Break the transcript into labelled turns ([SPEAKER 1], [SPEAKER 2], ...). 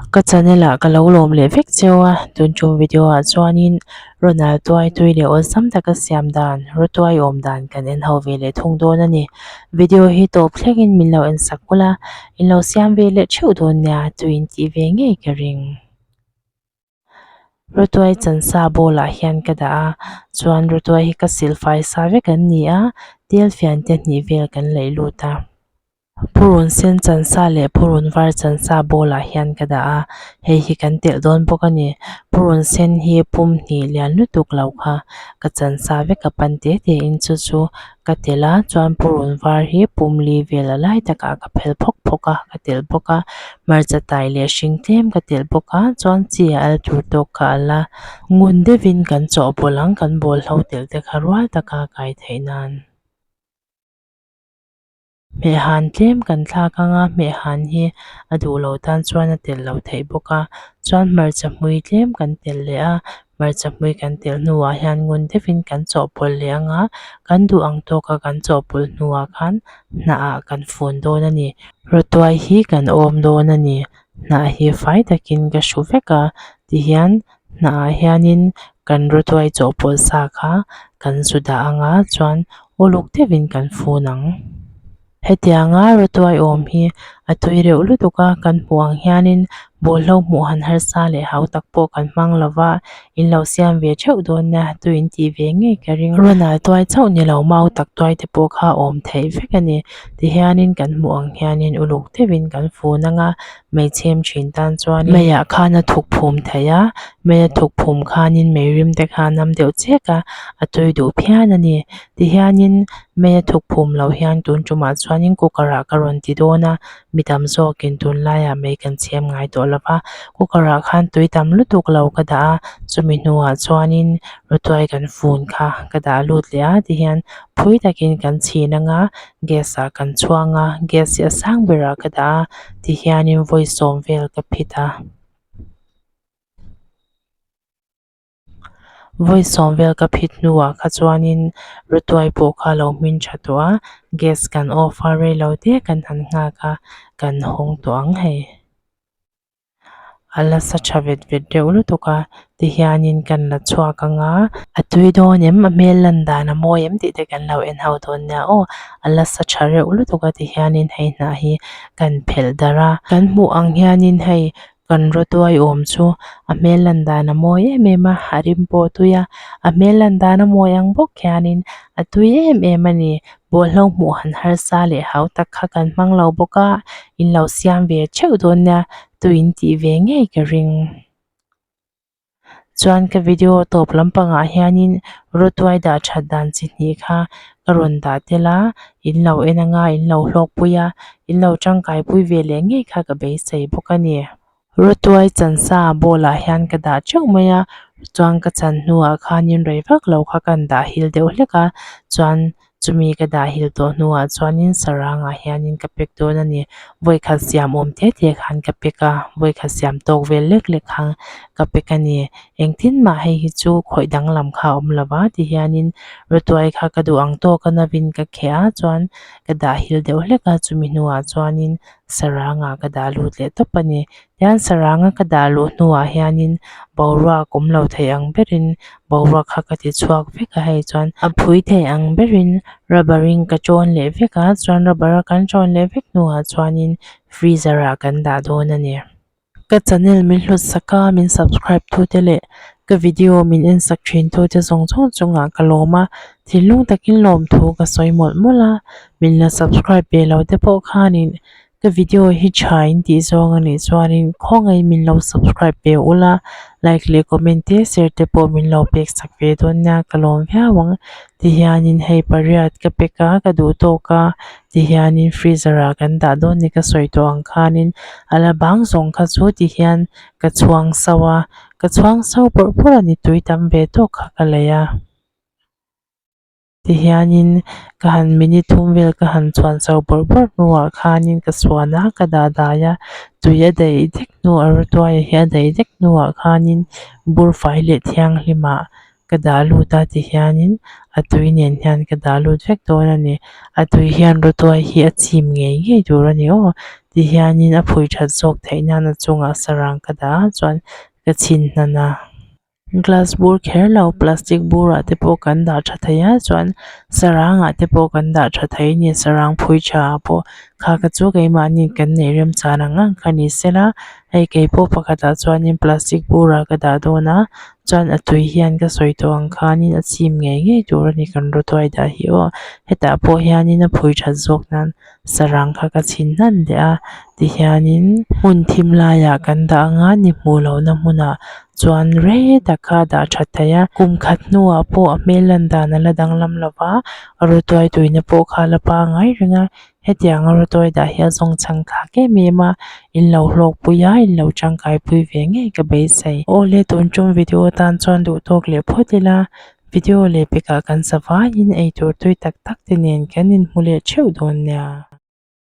[SPEAKER 1] Ka channel ah ka lo lawm leh vek cheu a, tun tum video ah chuanin Ronald tuai tui leh awlsam taka siam dan, rawtuai awm dan kan en ho ve leh thung dawn a ni. Video hi tawp thlengin min lo en sak ula, in lo siam ve leh theuh dawn nia tui in tih ve ngei ka ring. Rawtuai chansa bowl ah hian ka dah a, chuan rawtuai hi ka silfai sa vek an ni a, tel fian te hnih vel kan laih lut a. Purun sen chansa leh purun var chansa bowl ah hian ka dah a, hei hi kan telh dawn bawk a ni. Purun sen hi pum hnih lian lutuk lo kha ka chansa vek a pan te te in chu chu ka telh a chuan purun var hi pum li vel a lai takah ka phel phawk phawk a ka telh bawk a hmarcha tai leh hring tlem ka telh bawk a chuan chi a al tur tawk kha a la ngun deuhin kan chawhpawlh ang kan bawl hlo telh te kha rual taka kai theih nan. Hmehhan tlem kan thlak ang a hmehhan hi a duh loh tan chuan a telh loh theih bawk a chuan hmarcha hmui tlem kan telh leh a hmarcha hmui kan telh hnuah hian ngun deuhin kan chawhpawlh leh ang a kan duh ang tawka kan chawhpawlh hnuah khan hnah ah kan fun dawn a ni rawtuai hi kan awm dawn a ni hnah hi fai takin ka hru vek a tihian hnah ah hianin kan rawtuai chawhpawlh sa kha kan zu dah ang a chuan uluk deuhin kan fun ang. Hetianga rawtuai awm hi a tui reuh lutuk a, kan hmuh ang hianin bawlhlo hmuh han harsa leh hau tak pawh kan hmang lo va, in lo siam ve theuh dawn nia tui in tih ve ngei ka ring. Rawnal tuai chauh ni lo mau tak tuai te pawh kha awm theih vek a ni. Tihianin kan hmuh ang hianin uluk deuhin kan fun ang a, mei chhem thin tan chuanin meiah khan a thuk phum thei a, mei a thuk phum khanin mei rim te kha a nam deuh chek a, a tui duh phian a ni. Tihianin mei a thuk phum loh hian tun tumah chuanin cooker ah ka rawn ti dawn a, mi tam zawkin tunlaiah mei kan chhem ngai tawh lo va, cooker ah khan tui tam lutuk lo ka dah a, chumi hnuah chuanin rawtuai kan fun kha ka dah lut leh a, tihian phui takin kan chhin anga gas ah kan chhuang a, gas hi a sang berah ka dah a tihianin vawi sawm vel ka phit a. Vawi sawm vel ka phit hnuah kha chuanin rawtuai pawh kha a lo hmin tha tawh a gas kan off a reilo te kan han nghak a kan hawng tawh ang hei. A la sa tha vet vet reuh lutuk a tihianin kan la chhuak ang a a tui dawn em a hmel lan dan a mawi em tih te kan lo en ho dawn nia aw a la sa tha reuh lutuk a tihianin hei hnah hi kan phelh darh a kan hmuh ang hianin hei kan rawtuai awm chu a hmel lan dan a mawi em em a a rim pawh a tui a a hmel lan dan a mawi ang bawk hianin a tui em em a ni bawlhlo hmuh han harsa leh hau tak kha kan hmang lo bawk a in lo siam ve theuh dawn nia tui in tih ve ngei ka ring. Chuan ka video tawp lampangah hianin rawtuai dah that dan chi hnih kha ka rawn dah tel a in lo en anga in lo hlawk pui a in lo tangkai pui ve leh ngei kha ka beisei bawk a ni. Rawtuai chansa bowl ah hian ka dah teuh mai a chuan ka chan hnuah khanin rei vak lo kha ka han dah hil deuh hlek a chuan Chumi ka dah hil tawh hnuah chuanin sarangah hianin ka pack dawn a ni. Vawikhat siam awm te te khan ka pack a, vawikhat siam tawk vel lek lek khan ka pack a ni. Engtin mah hei hi chu khawih danglam kha a awm lo va tihianin rawtuai kha ka duh ang tawk a novin ka kheh a chuan ka dah hil deuh hlek a chumi hnuah chuanin sarangah ka dah lut leh tawp a ni. Tihian saranga ka dah luh hnuah hianin boruak awm lo thei ang berin boruak kha ka ti chhuak vek a hei chuan a phui thei ang berin rubber in ka tawn leh vek a chuan rubber a kan tawn leh vek hnuah chuanin freezer ah kan dah dawn a ni. Ka channel min hlut sak a min subscribe tu te leh ka video min en sak thin tu te zawng zawng chungah ka lawm a thinlung takin lawmthu ka sawi mawlh mawlh a min la subscribe ve lo te pawh khanin Ka video hi tha in tih zawng a nih chuanin khawngaih min lo subscribe ve ula like leh comment te share te pawh min lo pek chak ve dawn nia ka lawm viau ang tihianin hei pariat ka pack a ka duh tawk a tihianin freezer ah kan dah dawn ni ka sawi tawh ang khanin a la bang zawng kha chu tihian ka chhuang sauh a ka chhuang sauh bawrh bawrh a ni tui tam ve tawk kha ka lei a. Tihianin ka han minute thum vel ka han chhuan chho bawrh bawrh hnuah khanin ka chhuan a ka dah dai a tui a daih dek hnu a rawtuai hi a daih dek hnuah khanin bur fai leh thianghlimah. ka dah lut a tihianin a tui nen hian ka dah lut vek dawn a ni a tui hian rawtuai hi a chim ngei ngei tur a ni aw tihianin a phui that zawk theih nan a chungah sarang ka dah a chuan ka chhin hnan a. Glass bur kher lo plastic burah te pawh kan dah tha thei a chuan sarang ah te pawh kan dah tha thei a ni sarang phui tha ah pawh kha kha chu keimahni kan neih remchan ang ang kha ni sela hei keipawh pakhatah chuanin plastic burah ka dah dawn a chuan a tui hian ka sawi tawh ang khanin a chim ngei ngei tur a ni kan rawtuai dah hi aw hetah pawh hianin a phui that zawk nan sarang kha ka chhin hnan leh a tihianin hmun thim laiah kan dah anga ni hmuh lohna hmunah chuan rei tak kha a dah that theih a kum khat hnuah pawh a hmel lan dan a la danglam lo va rawtuai tuina pawh kha a la pangai reng a hetiang a rawtuai dah hi a zawng chhang thlak em em a in lo hlawk pui a in lo tangkai pui ve ngei ka beisei awle tun tum video atan chuan duh tawk leh phawt ila video leh pekah kan sa vaiin eitur tui tak tak te nen kan inhmu leh theuh dawn nia.